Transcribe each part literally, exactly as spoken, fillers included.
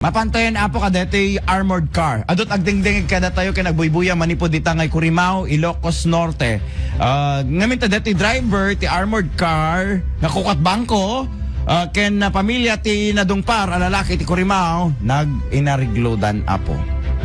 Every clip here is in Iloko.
Mapantayan, Apo, kadetoy armored car. Adut agdingdingig kadatayo ken agbuybuya manipud dita ngay Curimao, Ilocos Norte. Ah, ngamin ta detoy driver ti armored car nga kukat bangko, ah, ken, ah, pamilya ti nadungpar a lalaki ti Curimao, nag-inariglodan, Apo.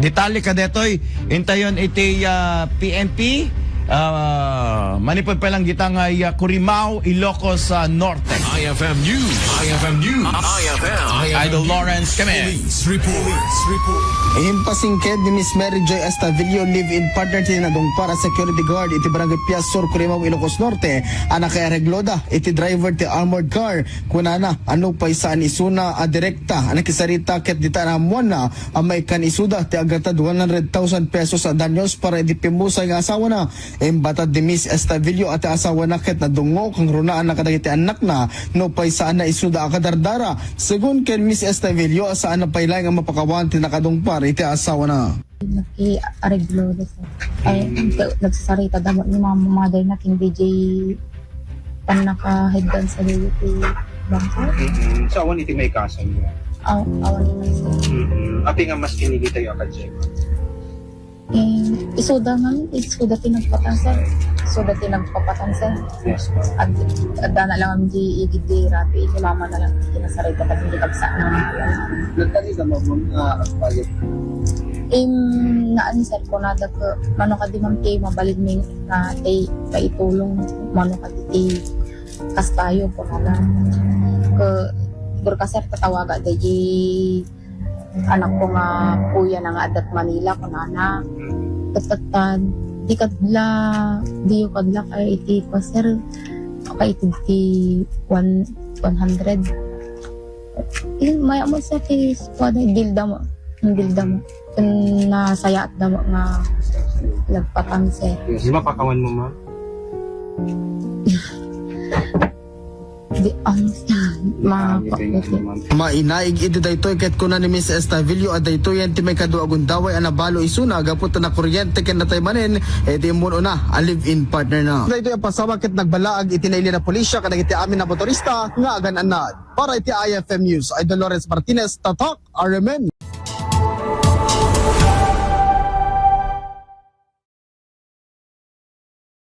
Detalye kadetoy, intayon iti, ah, P N P, ah, manipud pay lang dita ngay, ah, Curimao, Ilocos, ah, Norte. I F M News. I F M News. I F M. Idol Lawrence kami. Police report. Police report. Impasingked ni Miss Mary Joy Estavillo, live-in partner ti nadungpar a security guard iti Barangay Pias Sur, Curimao, Ilocos Norte, a nakaiaregloda iti driver ti armored car. Kunana a nupay saan isuna a direkta a nakisarita ket dita naammoanna a maikkan isuda ti agratad one hundred thousand pesos a danyos para iti pimmusay nga asawana. Imbatad ni Miss Estavillo a ti asawana ket nadungngok a runaanna kadagiti annakna nupay saanna isuda a kadardara. Segun ken Miss Estavillo, saanna pay laeng a mapakawan ti nakadungpar iti asawana. Nagkiareglo da sa, ay, nag-, nagsasarita da mo ni mama, mother na ken D J, pan naka-head dance sa dili ti bangko. Mm-mm. So, awan iti maikasam mo? Aw-, awan iti maikasam. Mm-mm. Apay nga mas kinigitayo a kadya? Eh, isuda nga, isuda ti nagpatan, sir. Isuda ti nagpapatan, sir. Yes, ma'am. Ad-, adda na lang di igid di rabi, ni mama na lang kinasarita, kasi di kabsa na. Nagkani ka, ma'am, ma'am, ah, agbayad? Im, naan, sir, kunada ko, mano kadi, ma'am, ti mabalin mi nga ti paitulong, mano kadi ti kastayo, kunada. Ko, siguro ka, sir, tatawaga, di anak ko nga kuya na nga adat Manila, kunana. Ket tatta, di kadla, di kadla kay iti kuan, sir, kay iti, iti one, one hundred. Yun, may amo sa ti kuan, bilda mo. Ang bilda mo. Kung nasayaat da mo nga nagpatan, sir. Yes, mapakawan mo, ma'am. Di, um, ma-, Mainaig idi daytoy ket kuna ni Miss Estavillo a daytoyen ti maikadua a gundaway a nabalo isuna gapu ta nakuryente ken natay manen iti immun-una a live-in partner na. Daytoy a pasawa ket nagbalaag iti nailian a pulisya kadagiti amin a motorista nga agan-annad. Para iti I F M News, Idol Lawrence Martinez, Tatak, R M N.